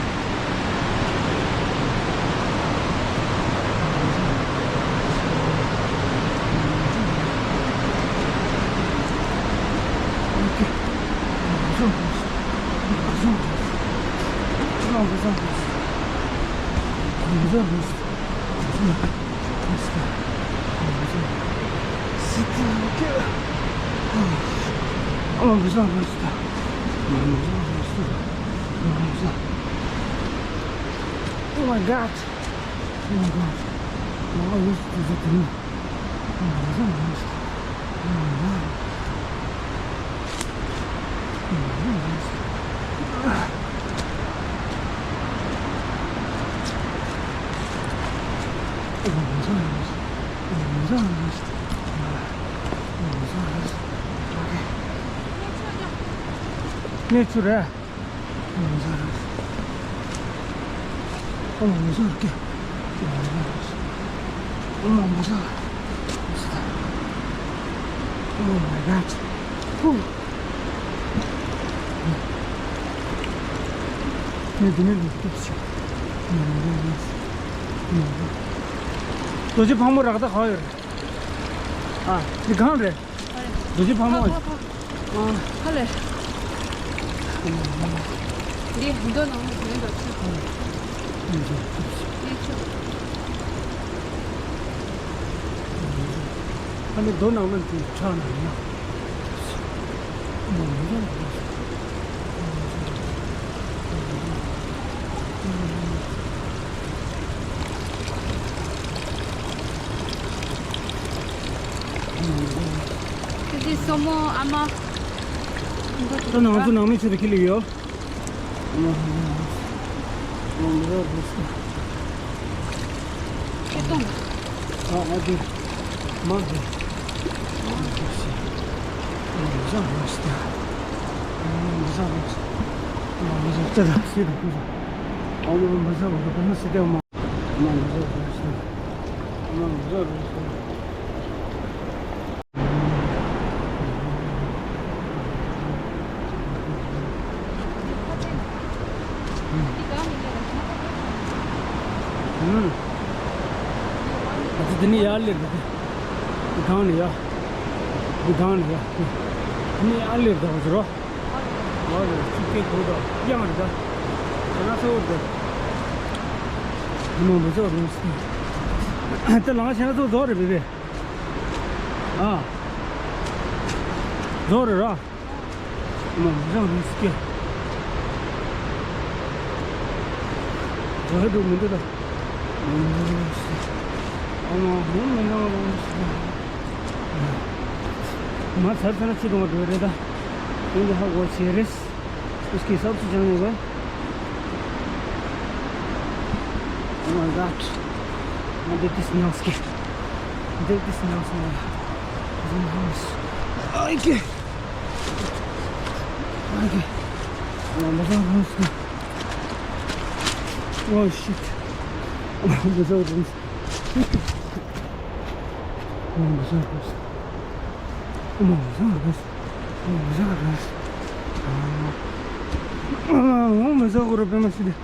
Oh my God. Oh my God. Oh my God. གནས་ཚུལ་རེད། Oh my God. ངས་འདི་ནས་ལུས་སྟོབས་ཤིག་རྡོ་རྗེ་ཕག་མོ་རག་ད་གང་ཡོད་རེད། ཨ། འདི་གང་རེད། རྡོ་རྗེ་ཕག་མོ། ཕག་མོ་ཕག་ཨ། ཧ་ལས། འདི་མདོ་ནང་ལ་ཡོད་འདུག་ཆུ། འདི་ཆུ། ཨ་ནི་མདོ་ནང་ལ་འདི་ཁྲག་ནང་ཡོད། འདི་སྲུ་མོ་ཨ་མ། ད་ནང་ཚོ་ནང་མི་ཚོ་དེ་ཁྱེར་ལ་ཡོད། ཁྱེར་གཏོང་། ཨ་ཨ་དེ། མ་དེ། ཨུམ། ཨ་ཙི་དེ་ནས་ཡར་སླེབས་འདུག་འདི་སྒང་ནས་ཡར། འདི་སྒང་ནས་ཡར། དེ་ནས་ཡར་སླེབས་འདུག་ཟེར་རོ། ཨོ་ལེ། ཆུ་སྐྱེས་གོ་དང་གཡང་རེད་ད། ཁྱེད་རང་ཚོ་འདི། མང་པོ་ཚོ་རུང་སྲིད། ད་ལང་ཁྱེད་རང་ཚོ་རྫོགས་རེད་པས་པས། ཨ། རྫོགས་རེད་ར། མང་པོ་ཚོ་རུང་སྲིད། རྫོགས་འགྲོ་མི་འདུག་ད། མང་པོ་ཚོ་རུང་སྲིད། ཨ་མ་ཧུང་མི་འདུག་རུང་སྲིད། མ་ཚར་ཚར་ན་ཆུ་དུང་བ་འགྲོ་རེད་ད། འོན་ཏེ་ཧ་གོ་ཆེ་རེད། उसके हिसाब से चलने का। Oh my God. Надо ты снялся. Надо ты снялся. Занимался. Ай, ке. Ай, ке. Надо занимался. Oh, shit. Надо занимался. Надо занимался. ཨོ་མ་བཟང་རེད། ཨོ་མ་བཟང་རེད། ཨོ་མ་བཟང་རེད་པད་མ་སི་ཏི།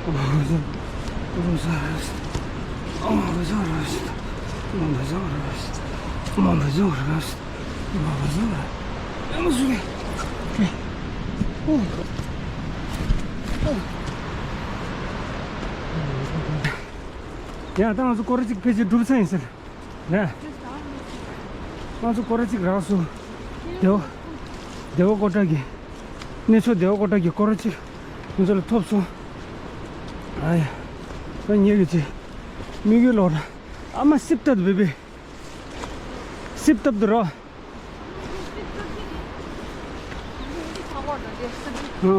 ཨོ་མ་བཟང་། ཨོ་མ་བཟང་རེད། ཨོ་མ་བཟང་རེད། ཨོ་མ་བཟང་རེད། ཨོ་མ་བཟང་རེད། ཨོ་མ་བཟང་རེད། པད་མ་སི་ཏི། ཨོ། ཨོ། ཡ་ད་ང་ཚོ་སྐོར་ར་གཅིག་ཕལ་ཆེར་གྲུབ་ཚར་ཡིན་ཟེར། ལགས། ང་ཚོ་སྐོར་ར་གཅིག་རག་སོང་། སྡེ་བ། སྡེ་བ་ཀོ་ཊ་གི། གནས་མཆོག་སྡེ་བ་ཀོ་ཊ་གི་སྐོར་ར་གཅིག་ང་ཚོ་ལ་ཐོབ་སོང་། ཨ་ཡ། ད་ཉེ་གི་ཚེ། མི་གི་ལོག་ར། ཨ་མ་སིབ་ཏབ་བེ་བེ། སིབ་ཏབ་དུ་རོ། ཨ།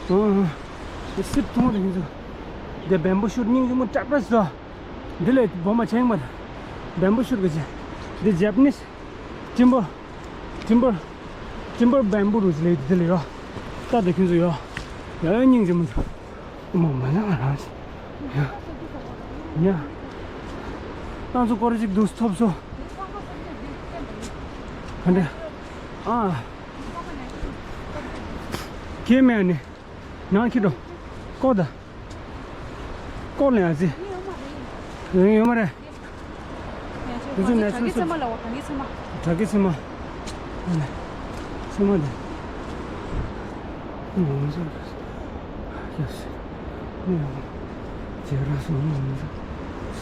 ཨ། སིབ་ཐོང་རེ་ཡིན་ཚོ། འདི་བེམ་བུ་ཤུཊ་སྙིང་རྗེ་མོ་དྲག་པ་ཟོ། འདི་ལས་སྦོ་མ་ཆེན་མ། བེམ་བུ་ཤུཊ་གི་ཆེ། འདི་ཇེ་པ་ནིས། ཊིམ་བར། ཊིམ་བར། ཊིམ་བར་བེམ་བུ་རུ་ལས་འདི་ལས་རོ། ད་འདི་ཁྱོད་ཚོ་ཡོ། ཡ་ཡ་སྙིང་རྗེ་མོ་ཟོ། མ་མ་ན་རང་ཞིག་ཡ། ཡ། ང་ཚོ་སྐོར་ཅིག་འདུག་ཐོབ་སོ། ག་འདྲ། ཨ། ཁྱེད་མེད་ནི། ནང་ཁྱི་འགྲོ། ཀོ་ད། ཀོ་ལེན་ཨ་ཙི། ཡོད་མ་རེད། ང་ཚོ་ནས་དྲ་རྒྱ་ཚང་མ་ལ་འོ་དྲ་རྒྱ་ཚང་མ། དྲ་རྒྱ་ཚང་མ། ཨ་ལེ། ཚང་མ་དེ། ང་ཚོ། ཡ་སི། ང་ཚོ། ཇེ་ར་སོང་ང་ཚོ།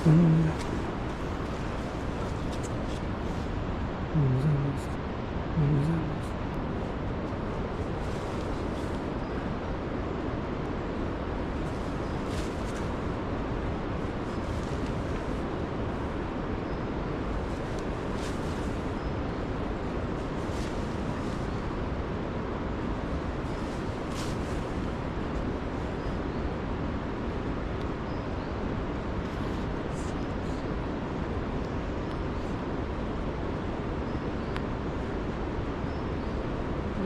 སོང་ང་ཚོ།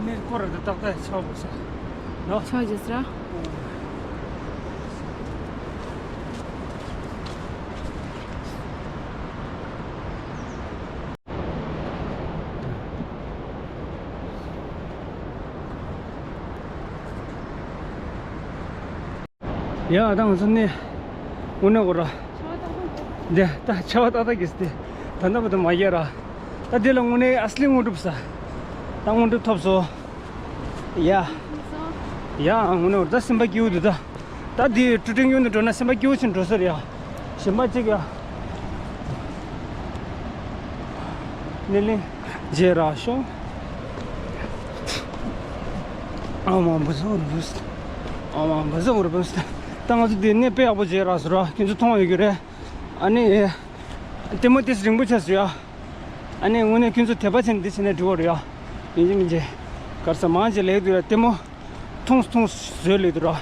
ནས་སྐོར་ར་ཏག་ཏག་ཆགས་པ་ས་ནོ། ཆགས་ཀྱི་ས། ཡ་ད་ང་ཚོ་ནི་དངོས་གནས་གོ་ར། འདི་ད་ཆར་པ་ཏག་ཏག་གིས་ཏེ་ད་ལྟ་བར་དུ་མ་རྒྱག་ར། ད་འདི་ལ་དངོས་གནས་ཨ་སི་ལི་དངོས་གྲུབ་ས། ད་དངོས་གྲུབ་ཐོབ་སོང་། ཡ། ཡ་དངོས་གནས་གོ་ར་ད་སེམས་པ་སྐྱིད་པོ་འདུག་ད། ད་འདི་ཀྲུ་ཀྲིང་ཡུལ་ནས་འགྲོ་ན་སེམས་པ་སྐྱིད་པོ་ཞིག་འགྲོ་ས་རེད་ཡ། གཞན་པ་གཅིག་ཡ། སྣེ་ལེན་བྱེད་ར་ཤོག་ཨ་མ་འབུ་ཟོ་རུ་བུས། ཨ་མ་འབུ་ཟོ་རུ་བུས། ད་ང་ཚོ་འདི་ནས་དཔེ་ཡག་པོ་བྱེད་ར་ཟེར་ར་ཁྱོད་ཚོ་མཐོང་ཡོད་ཀྱི་རེད། ཨ་ནི། ལྟད་མོ་ཏིས་རིང་པོ་ཆགས་སོང་ཡ། ཨ་ནི་དངོས་གནས་ཁྱོད་ཚོ་དད་པ་བྱས་ནས་འདི་བྱས་ན་འགྲིག་གི་རེད་ཡ། ཡིན་གཅིག་མིན་གཅིག་གར་ས་མང་ཆེ་ལེགས་འདུག་ཡ་ལྟད་མོ། མཐོང་མཐོང་བཟོས་ལེགས་འདུག་ར།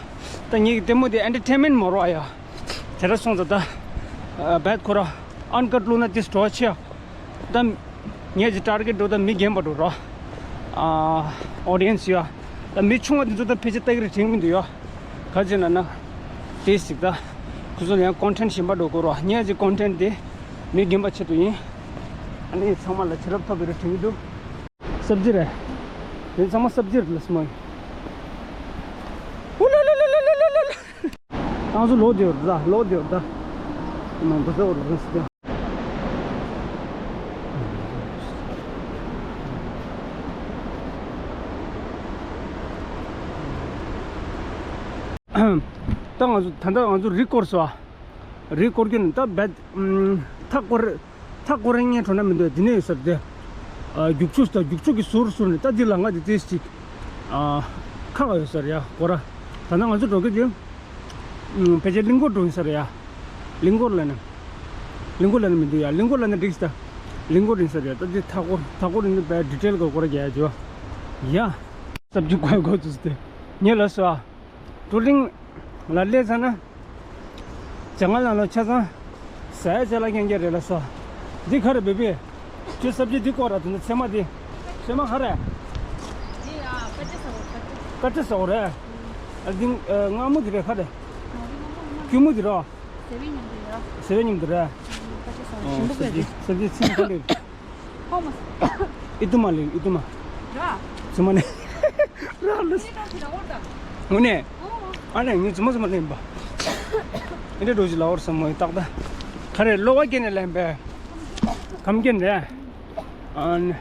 ད་ངེད་ཀྱི་ལྟད་མོ་དེ་ཨེན་ཊར་ཊེན་མེན་མ་རོགས་ཨ་ཡ། དེ་ར་སོང་ཙང་ད། བད་ཁོ་ར། ཨན་ཀཊ་བླུགས་ན་དེ་སྤྲོ་བ་ཆེ་ཡ། ད། ངས་ཀྱི་ཊར་གེཊ་འགྲོ་ད་མི་རྒན་པ་འགྲོ་ར། ཨ། ཨོ་ཌི་ཡན་སི་ཡ། ད་མི་ཆུང་བ་དེ་ཚོ་ད་ཕལ་ཆེར་ལྟ་གི་རེད་དྲན་གི་མི་འདུག་ཡ། ག་ཅི་ན་ན། དེ་ཞིག་ད། ཁོ་ཚོ་ལ་ཡང་ཀོན་ཊེན་ཊི་གཞན་པ་འགྲོ་དགོས་ར། ངས་ཀྱི་ཀོན་ཊེན་ཊི་དེ། མི་རྒན་པ་ཆེད་དུ་ཡིན། ཨ་ནི་ཚང་མ་ལ་བྱིན་རླབས་ཐོབ་པའི་རེ་དྲན་གི་འདུག་སབ་ཇི་རེད། དེ་ཚང་མ་སབ་ཇི་རེད་ལ་སྨོ། ཨུ་ལ་ལ་ལ། ཏང་སུ་ལོ་དེ་ཡོད་ད་ལོ་དེ་ཡོད་ད། མ་འབུ་ཟ་བར་འབུ་སི་ཏེ། ད་ང་ཚོ་ད་ལྟ་ང་ཚོ་རི་སྐོར་སོ། རི་སྐོར་གྱི་ནི་ད་བད་ཐག་སྐོར། ཐག་སྐོར་རེ་ངས་འགྲོ་ན་མི་འདུག་འདི་ནས་ཡོད་ས་རེད་དེ། རྒྱུག་ཆུ་ད་རྒྱུག་ཆུ་གི་ཟུར་ཟུར་ནས་ད་འདི་ལ་ང་འདི་ཏེས་ཅིག་ཁ་ག་ཡོད་ས་རེད་ཡ་སྐོར་ར། ད་ནང་ང་ཚོ་འགྲོ་གི་འདི། ཕལ་ཆེར་གླིང་སྐོར་འགྲོ་ཡིན་ས་རེད་ཡ། གླིང་སྐོར་ལ་ན། གླིང་སྐོར་ལ་ན་མི་འདུག་ཡ་གླིང་སྐོར་ལ་ན་འགྲིག་ས། གླིང་སྐོར་ཡིན་ས་རེད་ད་འདི་ཐག་སྐོར་ཐག་སྐོར་ཡིན་འདི་བས་ཌི་ཊེལ་ག་སྐོར་རྒྱག་ཡ་ཅོ། ཡ། སབ་ཇི་ཁོའི་གོ་ཚུལ་ཏེ། ཉེ་ལ་སོ་ཨ། ཀྲུ་གླིང་ལ་སླེབས་ཚར་ན། ཇ་ང་ལ་ལོ་ཆ་ཚང་། ཟ་ཡ་ཆ་ལ་ཁེངས་རྒྱ་རེད་ལ་སོ། འདི་ག་རེ་བེ་བེ། ཁྱོད་སབ་ཇི་འདི་བསྐོར་ར་དེ་ཚོ་ཚེར་མ་དེ། ཚེར་མ་ག་རེ། འདི་ཡ་ཀ་ཅི་ཟ་འོ་ཀ་ཅི། ཀ་ཅི་ཟ་འོ་རེད། ཨ་འདི་མངར་མོ་དེ་རེད་ག་རེ། མངར་མོ་མངར་མོ། སྐྱུར་མོ་དེ་རོ། ཟེ་བའི་མཉམ་དུ་ཡ། ཟེ་བའི་མཉམ་དུ་རེད། ཀ་ཅི་ཟ་འོ་ཞིམ་པོ་སབ་ཇི་བས། སབ་ཇི་ཚིམ་ག་རེ། ཨི་ཏུ་མ་ལེ་ཨི་ཏུ་མ། ར། ཚུ་མ་ནེ། ར་ལུ། ངུ་ནེ། ཨ་ནེ་ངུ་ཚུ་མ་ཚུ་མ་ལེན་པ། ཨི་འདྲ་འགྲོ་ཞིག་ལ་འོར་སམ་མོ་ཏག་ཏག་ཁ་རེ་ལོ་བ་སྐྱེ་ནས་ལེན་པས། ཁམ་སྐྱེ་ནས། ཨ་ནེ།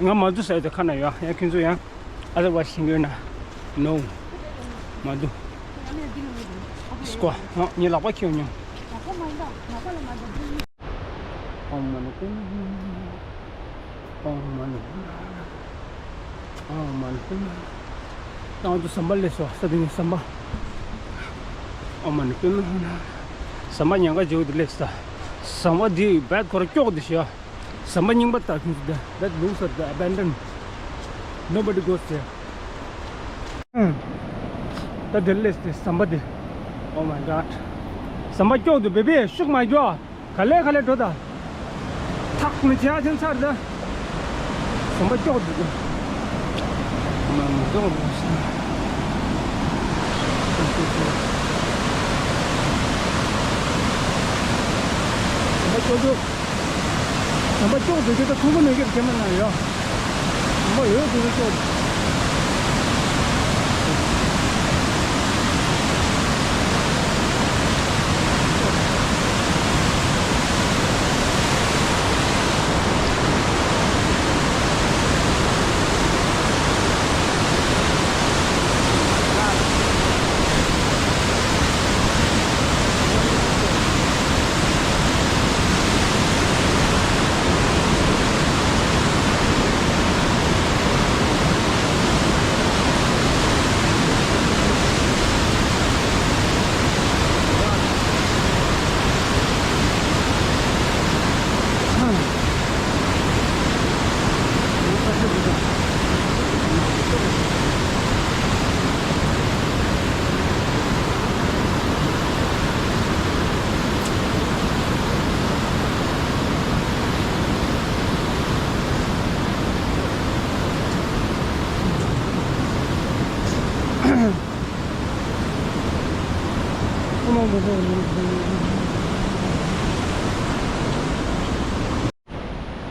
ང་མ་འདུག་ཟེར་ཏེ་ཁ་ན་ཡོད་ཡ་ཁྱོད་ཚོ་ཡང་། ཨ་ཟེར་བ་ཤིང་གོས་ན། ནོ། མ་འདུག་སྐོ། ངས་ལག་པ་ཁྱེར་མྱོང་། ཨོཾ་མ་ཎི་པདྨེ་ཧཱུྃ། ཨོཾ་མ་ཎི་པདྨེ་ཧཱུྃ། ཨོཾ་མ་ཎི་པདྨེ་ཧཱུྃ། ད་ང་ཚོ་ཟམ་པ་སླེབས་སོང་ས་དེ་ནས་ཟམ་པ། ཨོཾ་མ་ཎི་པདྨེ་ཧཱུྃ། ཟམ་པ་ཉག་ག་བརྗེ་བོ་དེ་སླེབས་སོང་། ཟམ་པ་འདི་བད་ཁོ་ར་ཀྱོག་འདི་ཤི་ཡ། ཟམ་པ་རྙིང་པ་ད་ཁྱོད་ཚོ་དེ། That looks like the abandoned. Nobody goes there. ད་དེ་སླེབས་ཏེ་ཟམ་པ་དེ། Oh my god. ཟམ་པ་ཀྱོག་འདུག་བེ་བེ་ཤུགས་མ་རྒྱོབ། ག་ལེ་ག་ལེ་འགྲོ་ད། ཐག་མི་ཆེ་ཨ་ཆེན་ཚར་ད། ཟམ་པ་ཀྱོག་འདུག་ད། མ་མ་ཀྱོག་འདུག་ཟམ་པ་ཀྱོག་འདུག་ཟམ་པ་ཀྱོག་འདུག་ད་ཁུང་པ་ནས་ཀྱོག་ཀྱེ་མ་ན་ཡོད། ཟམ་པ་ཡོད་འདུག་ད་ཀྱོག་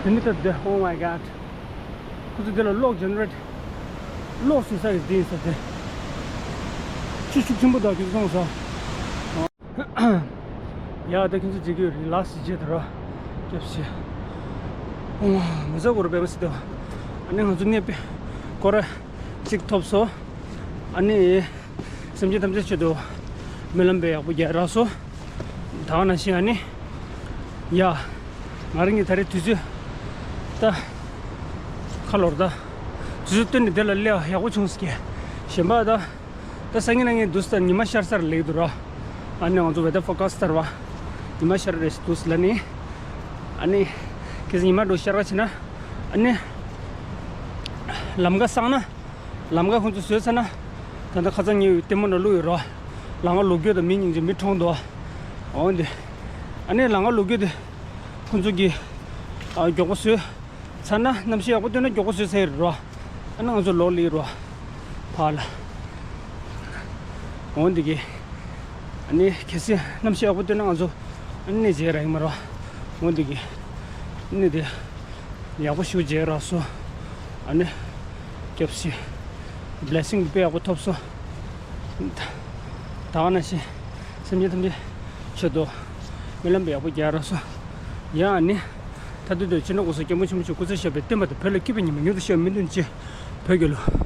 དེ་ནི་ད་དེ། Oh my God. ཁོ་ཚོ་དེ་ལ་གློག་ཇེ་ནེ་རེ་ཊར། གློག་བཟོ་ས་ཡི་དེ་ཡིན་ས་དེ། ཆུ་ཤུགས་ཆེན་པོ་དག་གིས་སོང་ས། ཡ་ད་ཁྱེད་ཚོ་མཇལ་གྱི་ཡོད་རེད། ལ་སི་རྗེས་དུ་ར། སྐྱབས་ཤིག་ཨོ་མ་ཟ་གོ་ར་བེ་མ་སི་དེ། ཨ་ནི་ང་ཚོ་གནས་པའི་སྐོར་ར་གཅིག་ཐོབ་སོང་། ཨ་ནི། སེམས་ཅན་ཐམས་ཅད་ཆེད་དུ་སྨོན་ལམ་པའི་ཡག་པོ་རྒྱག་རག་སོང་། ད་ག་ནང་བཞིན་ཨ་ནི། ཡ། ང་རང་གི་ད་རེས་དུས་ཚོད། ད། ཁ་ལོར་ད། དུས་ཚོད་བཏོན་ནས་དེ་ལ་སླེབས་ཡག་པོ་བྱུང་ཟེར་གྱི། གཞན་པ་ད། ད་སང་ཉིན་གནངས་ཉིན་འདུག་ཟེར། ཉི་མ་ཤར་ས་རེད་ལབ་ཀྱི་འདུག་ར། ཨ་ནི་ང་ཚོ་ཝེ་དར་ཕོར་ཀ་སི་ཊི་ལྟར་བ། ཉི་མ་ཤར་རེད་འདུག་ཟེར་ལབ་ནི། ཨ་ནི། གལ་སྲིད་ཉི་མ་འདྲ་ཤར་ག་བྱེད་ན། ཨ་ནི། ལམ་ཁ་སངས་ན། ལམ་ཁ་ཁོང་ཚོས་བཟོས་ཚར་ན། ད་ལྟ་ཁ་སང་ཉེ་བའི་ལྟད་མོ་ནང་བླུགས་ཡོད་རོ། ལམ་ཁ་ལོག་སྐྱོད་དང་མི་སྙིང་རྗེ་མི་གྲོངས་འདུག་འོ་འདི། ཨ་ནི་ལམ་ཁ་ལོག་སྐྱོད་དེ། ཁོང་ཚོ་གིས། ཨ་མགྱོགས་པོ་བཟོས་ཚར་ན། གནམ་གཤིས་ཡག་པོ་བཏོན་ན་མགྱོགས་པོ་བཟོས་ཚར་ཡོད་རོ། ཨ་ནི་ང་ཚོ་ལོག་སླེབས་རོ། ཕར་ལ། འོ་འདི་གི། ཨ་ནི་གལ་སྲིད་གནམ་གཤིས་ཡག་པོ་བཏོན་ན་ང་ཚོ་ཨ་ནི་མཇལ་རག་གི་མ་རེད། འོ་འདི་གི། ཨ་ནི་དེ་ཡག་པོ་ཞིག་མཇལ་རག་སོང་། ཨ་ནི་སྐྱབས་སུ་བྷི་ལེ་སིང་དཔེ་ཡག་པོ་ཐོབ་སོང་། ད་ག་ནང་བཞིན་སེམས་ཅན་ཐམས་ཅད་ཆེད་དུ་སྨོན་ལམ་དཔེ་ཡག་པོ་རྒྱག་རག་སོང་། ཡ་ཨ་ནི། ད་དུང་དུ་སྤྱི་ནོར་གོང་ས་སྐྱབས་མགོན་ཆེན་པོ་མཆོག་སྐུ་ཚེ་ཞབས་པད་བརྟན་པ་དང་། བོད་ལ་སྐྱིད་པའི་ཉི་མ་མྱུར་དུ་ཤར་བའི་སྨོན་འདུན་བཅས། བོད་རྒྱལ་ལོ།